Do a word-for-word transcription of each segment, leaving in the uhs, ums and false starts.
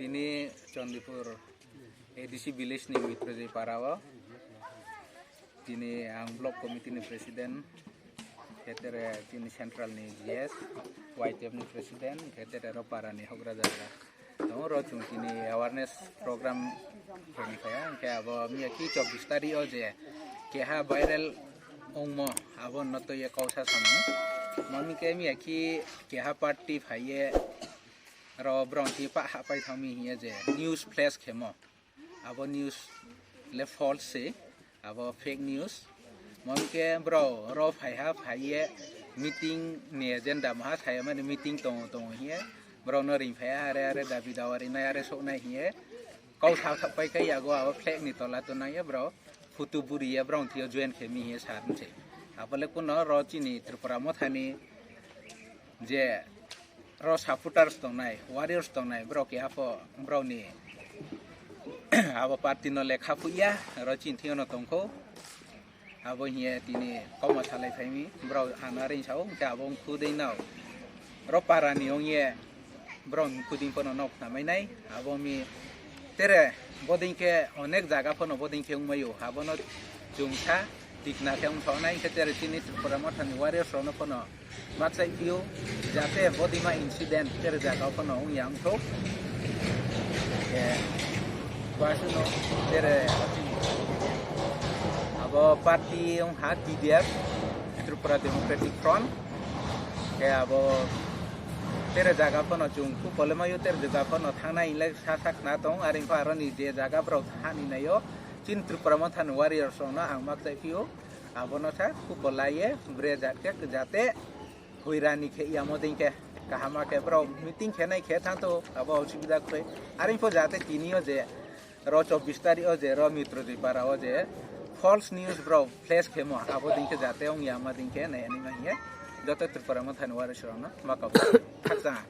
Tini Chandipur A D C village ni Mitrojoi para o. Tini ang block committee ni president, khe tere tini central ni G S, Y T F ni president, khe tere ro para ni hokra jagra. Tongo ro chwng tini awareness program khe ni kaya, hwnkhe abo miya ki chobbish tarikh o je keha viral ongmo abo no twi kok sa samung. Mami khe miya ki keha party phaiye ro borok twi pa hapai thangmi hiye je news flash khemo. Abo news le false se, abo fake news. Mami khe borok ro phaiha phaiye meeting ni agenda maha saya mani meeting tongo tongo hiye. Borok no ring phaiha are are dabi dawa rinai are soknai hiye. Kok sa thok pai khe yago abo flag ni tola to nangya borok photo buriya borok thwiyo join khe mi hiye sa se. Abo le kuno ro chini Tripura Motha ni je ro supporters tongnai, warriors tongnai, borok keha pho borok ni abo party no lekha phuya, ro chini thwiyo no tongkho. Abo hiye tini kokma salai phaimi, borok ano ring sao, hwnkhe abo wngkhu dei no ro para ni wngye borok wngkhu dei phano nok namai nai, abo mi tere boding khe onek jaga phano boding khe wngmaio, abono chwng sa tikna khe wngthok nai, hwnkhe tere chini Tripura Motha ni warriors rok no phano Bakchai phio, jate bodima incident tere jaga phano wngya wngthok. Eh, Basino tere abo party wngha T D F, Tripura Democratic Front. Ke abo tere jaga phano chwng khu polemayo tere jaga phano thangnai hinlai sa sak na tong, are wngkha aroni je jaga borok hani naio, chini Tripura Mothani warriors rokno ang makchai phio. Abono sa kupo laiye bre jate jate huirani khe yamo ding khe kahama khe borok meeting khe nai khe thang to abo osubida kwrwi. Are pho jate tini o je ro chobbish tarikh o je ro Mitrojoi para o je false news borok flash khemo abo ding khe jate wng yama ding khe nai ani ma hiye joto Tripura Mothani warriors rokno makabo khakchang.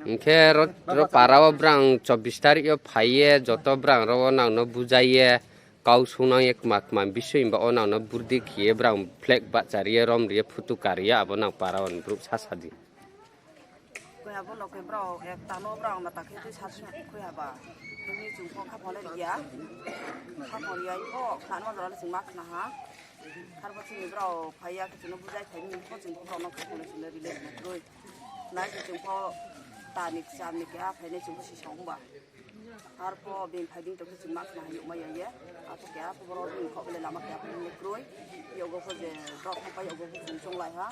Hingkhe ro, ro para o borang chobbish tarikh o phaiye joto borang ro nangno bujaiye kau sungnang ye kwma kwma bising ba o nangno burdi khiye borang flag bahcha riye rom riye photo kariye abo nang para o ni borok sa sadi. Koi abo no khe borok ek tano borok na takhe twi sa khoi haba. Tini chwng kha phone riya. Kha phone riya ko khano jora chwng ma khna ha. Harbo chini borok phaiya khe chwngno bujai phaini ko chwng borokno kha phone chwngno relate na kwrwi. Nai khe chwng pho tani kcham ni keha phainai chwng pho sisong ba. Harpo bini phaiding tongkhe chwng ma khna hinwi ma ya ye. Ato keha pho borok bini kok belai lama keha pho hinwi kwrwi. Yogo pho je drop pho pai yogo pho chwng chonglai ha.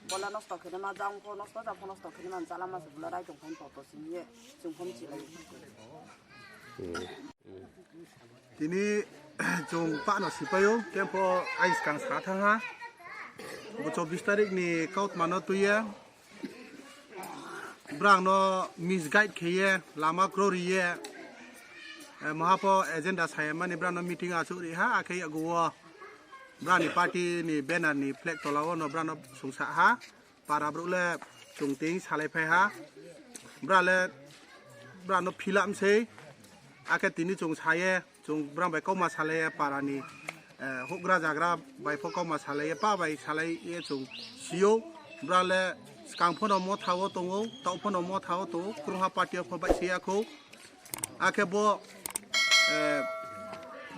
Bola nosto khene ma jang pho nosto jang pho nosto khene ma chala ma se bola rai tong pho to to simi ye chwng pho mchi lai. Tini chwng pano sipaio kempo aiskang sa thangha. Bo chobbish tarikh ni kautmano twiya. Borokno misguide kheye, lama kwrwi ye, eh, maha pho agenda saya mani borokno meeting achuk ri ha, akhe yago o borokni party ni banner ni flag tola o no borokno sungsa ha, para borok le chwng twi salai phai ha, borok le borokno philam se, akhe tini chwng saye. Chwng borok bai kokma salaiya para ni, eh, hukgra jagra bai pho kokma salaiya, pa bai salaiya chwng sio. Borok le swkang phano motha o tongo, tok phano motha o tongo, kwrwngha party o pho bai se ya kho. Akhe bo, eh,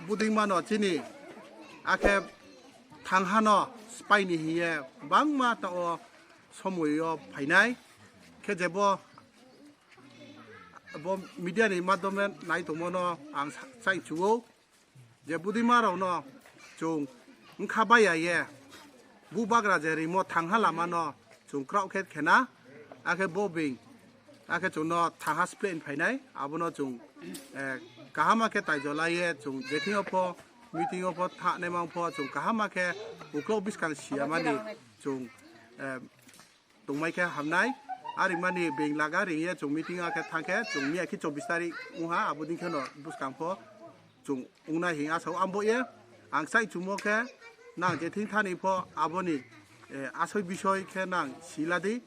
buding mano chini, akhe thangha no spy ni hiye bangma ta o somoi o phainai. Khe je bo bo media ni madhyome nai tongmano ang sa-, sai chuo je budima rokno chwng wngkha baiya ye bubagra je rimo thangha lamano chwng kraoh khe khena, akhe bo bing akhe chwngno thangha splen phainai abono chwng, eh, kahama khe taijolaiye chwng jephingyo pho meeting o pho thanai mang pho chwng kahama khe uklok bwskang siyamani chwng, eh, tongmai khe hamnai. Arimani beng laga ringye chwng meeting a khe thang khe chwng miya khe chobbish tarikh wngha, abo ding kheno bwskang pho chwng wngnai hing asao ambo ye. Ang sai chumo khe nang je thing thani pho aboni, eh, asoi bisoi khe nang siladi.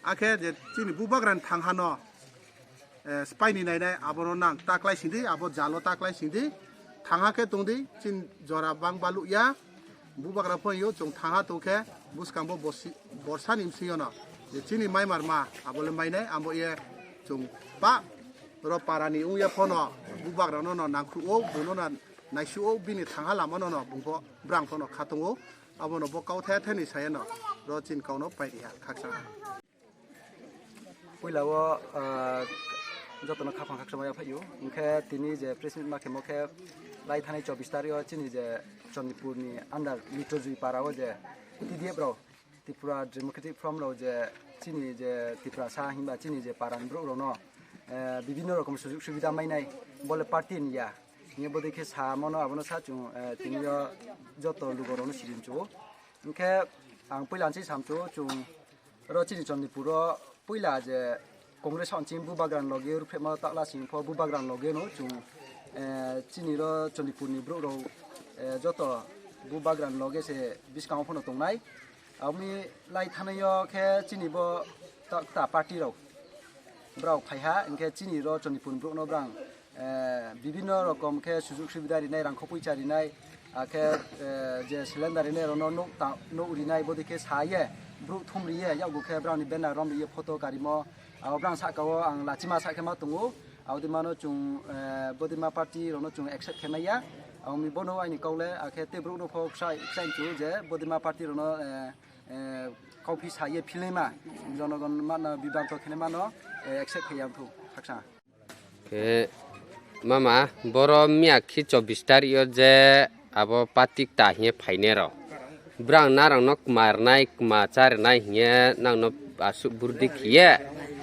Akhe je chini bubagrani thangha no, eh, spy ni nainai abono nang taklai singdi, abo jalo taklai singdi, thangha khe tongdi, chin jora bang balu ya, bubagra pho yo chwng thangha tongkhe bwskango borsi-, borsa ni bwswng yono Je chini mai marma, abo le mainai, abo ye chwng pa ro para ni wng ye phono, bubagra no no nangkru o, bono na naisu o, bini thangha lama no no, bungpho brang phono khatong o, abo no bo kau thaya thani saya no, ro chin kau no pai ri ha, khaksa. Puila o, ah, joto no khaphang khaksa maya phai o, hwnkhe tini je press meet ma khe mo khe lai thanai chobbish tarik o chini je Chandipur ni under Mitrojui para o je T D F rok Tripura Democratic Front rok je chini je Tiprasa himba chini je parani borok rokno, eh, bibinno rokom sujug subida mainai bole party ni ya. Hingye bodei khe sa mano abono sa chwng, eh, tini o joto lugo rokno sirim chuo. Hingkhe ang puila ansi sam chuo chwng ro chini Chandipur o puila je Congress hwn chini bubagra ni logi rwphrekma takla sing pho bubagra ni logi no chwng, eh, chini ro Chandipur ni borok rok, eh, joto bubagra ni logi se bwskango phano tongnai. Aboni lai thanai o khe chini bo ta, ta party rok borok phai ha, hingkhe chini ro Chandipur ni borok no borang, eh, bibinno rokom khe sujug subida rinai, rang kho puisa rinai, akhe, eh, je cylinder rinai rokno nuk ta-, nuk rinai, bodei khe sa ye, borok thum ri ye, yakgo khe borokni banner rom ri ye, photo karimo, abo borang saka o ang lachima sa khe ma tongo, aboni mano chwng, eh, bodima party rokno chwng accept khe maya, aboni bono aini kok le, akhe tei borokno pho sai, sai chu je bodima party rokno, eh, eh, kok phi sa ye philaima, jonogon mano bibranto khe mano, eh, accept khe yang thu, khaksa. Khe mama, boro miya khi chobbish tarik o je abo patik ta hiye phaine rok. Brang narang no kma rwnai, kma cha rwnai hiye nang no asuk burdi khiye.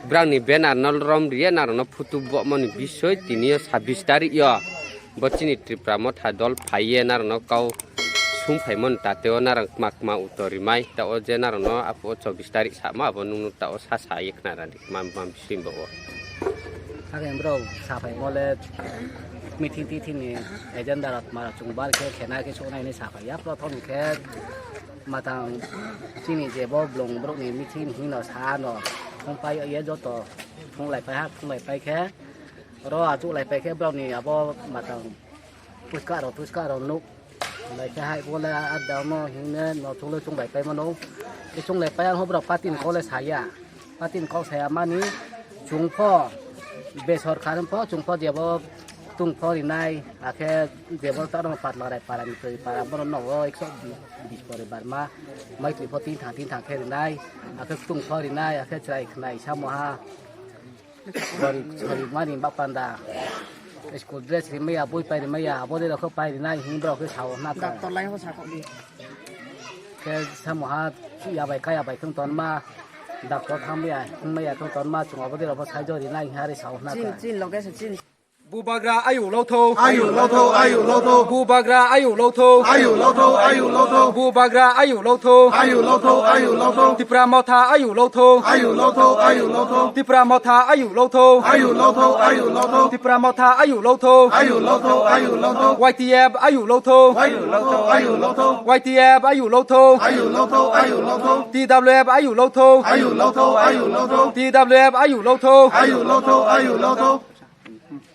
Brang ni banner no rom riye narang no photo bo mani bisoi tini o chobbish tarik o. Bo chini Tripura motha dol phaiye narang no kau sum phaimon tate o narang kma kma uttor rimai ta o je narang no apo chobbish tarik sama abo nung ta o sa sa ye khna rani. Mam, mam, sim bo o. Hakhe bro, saphai mole meeting titing ni agenda rok mara chwng bar khe khena khe soknai hinwi saphai ya. Prothom khe matang chini je bo blong borok ni meeting hino sa no phung pai ye joto phung lai pai ha, phung lai pai khe ro achuk lai pai khe borok ni abo matang puska rok, puska rok nuk. Lai khe hai bo le adda no hinne no chungle chunglai pai mano. Chunglai pai ang hobra patin kole saya. Patin kok saya mani chungpho besor kharwng pho chungpho jebo tungpho rinai akhe jebo taro patla rai para ni twi para bono no o ekso bis pore barma maitwi pho tin thang tin thang khe rinai akhe tungpho rinai akhe chwrai khnai samoha. Bari, bari mani bapanda. School dress rimaya, boi pai rimaya, abo de rokho pai rinai hing borok khe sao na ta. Doctor lai ho sakho di. Khe samoha ya bai kaya bai khung ton ma. Doctor thang maya, khung maya khung ton ma chung abo de rokho sai jo rinai hing hari sao na ta. Chin, chin loge se chin. Bubagra ayu lotho. Ayu lotho, ayu lotho. Bubagra ayu lotho. Ayu lotho, ayu lotho. Bubagra ayu lotho. Ayu lotho, ayu lotho. Tipra motha ayu lotho. Ayu lotho, ayu lotho. Tipra motha ayu lotho. Ayu lotho, ayu lotho. Tipra motha ayu lotho. Ayu lotho, ayu lotho. Y T F ayu lotho. Ayu lotho, ayu lotho. Y T F ayu lotho. Ayu lotho, ayu lotho. T W F ayu lotho. Ayu lotho, ayu lotho. T W F ayu lotho. Ayu lotho, ayu lotho.